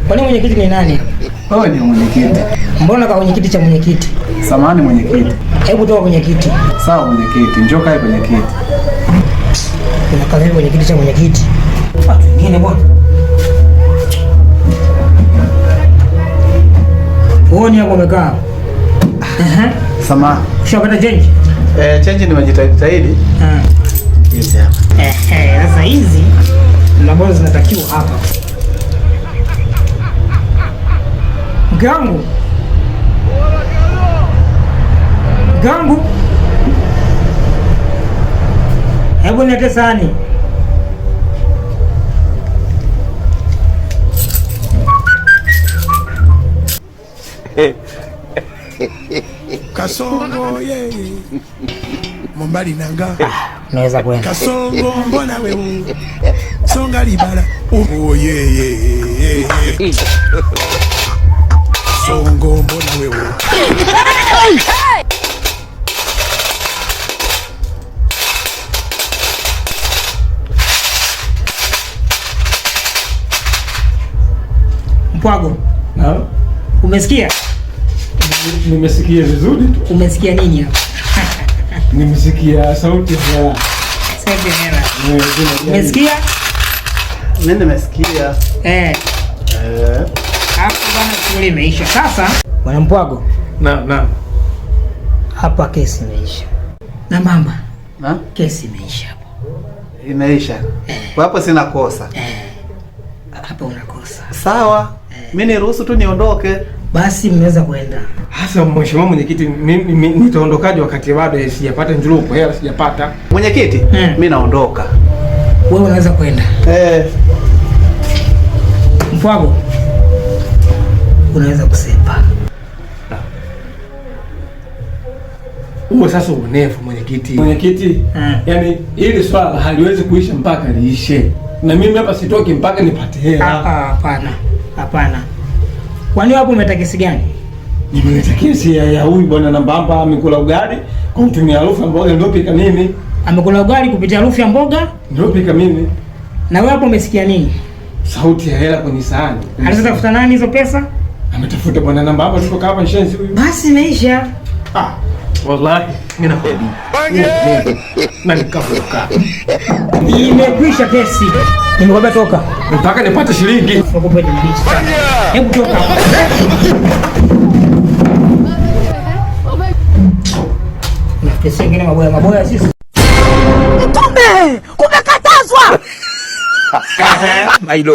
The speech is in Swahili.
Kwani mwenyekiti ni nani? Wewe ni mwenyekiti. Mbona kwa kwenye kiti cha mwenyekiti? Samahani mwenyekiti. Hebu toka kwenye kiti. Sawa mwenyekiti, njoo kae kwenye kiti. Unakaa vipi kwenye kiti cha mwenyekiti? Watu wengine bwana. Uone hapo umekaa. Aha. Samahani. Ushapata change? Eh, change nimejitahidi. Ah. Hizi hapa. Sasa hizi ndio ambazo zinatakiwa hapa. Mke wangu. Mke wangu. Hebu niletee sahani. Kasongo ye mobali nanga. Unaweza kwenda. Kasongo mbona wewe songa libala oh ye ye ye. Songo mbona wewe. Mpwago. Naam. Umesikia? Nimesikia vizuri tu. Umesikia nini hapa? Nimesikia sauti ya hela. Sauti ya hela. Umesikia? Mimi nimesikia. Hapo bwana, shughuli imeisha. Sasa bwana Mpwago. Naam, naam. Hapa kesi imeisha. Na mama. Na? Kesi imeisha hapo. Imeisha. Kwa hapo sina kosa. Hapa unakosa. Sawa. Mimi niruhusu tu niondoke. Basi mmeweza kwenda. Hasa mheshimiwa mwenyekiti, mimi nitaondokaje wakati bado sijapata njuruku, hela sijapata. Mwenyekiti, mimi naondoka. Wewe unaweza kwenda. Mpwago, unaweza kusepa. Huo sasa uonevu mwenyekiti. Mwenyekiti, yaani hili swala haliwezi kuisha mpaka liishe. Na mimi hapa sitoki mpaka nipate hela. Hapana. Hapana. Kwani hapo umeleta kesi gani? Nimeleta kesi ya huyu bwana Nambamba amekula ugali kwa kutumia harufu ya mboga ndio pika mimi. Amekula ugali kupitia harufu ya mboga? Ndio pika mimi. Na wewe hapo umesikia nini? Sauti ya hela kwenye sahani. Alizatafuta nani hizo pesa? Ametafuta bwana Nambamba tuko hapa nshenzi huyu. Basi imeisha. Wallahi mimi nakwambia. Na nikavuka. Imekwisha kesi. Nimekwambia toka. Nataka nipate shilingi. Nakupa ni mbichi sana. Hebu toka. Na pesa nyingine maboya maboya sisi. Mtume, kumekatazwa. My lord.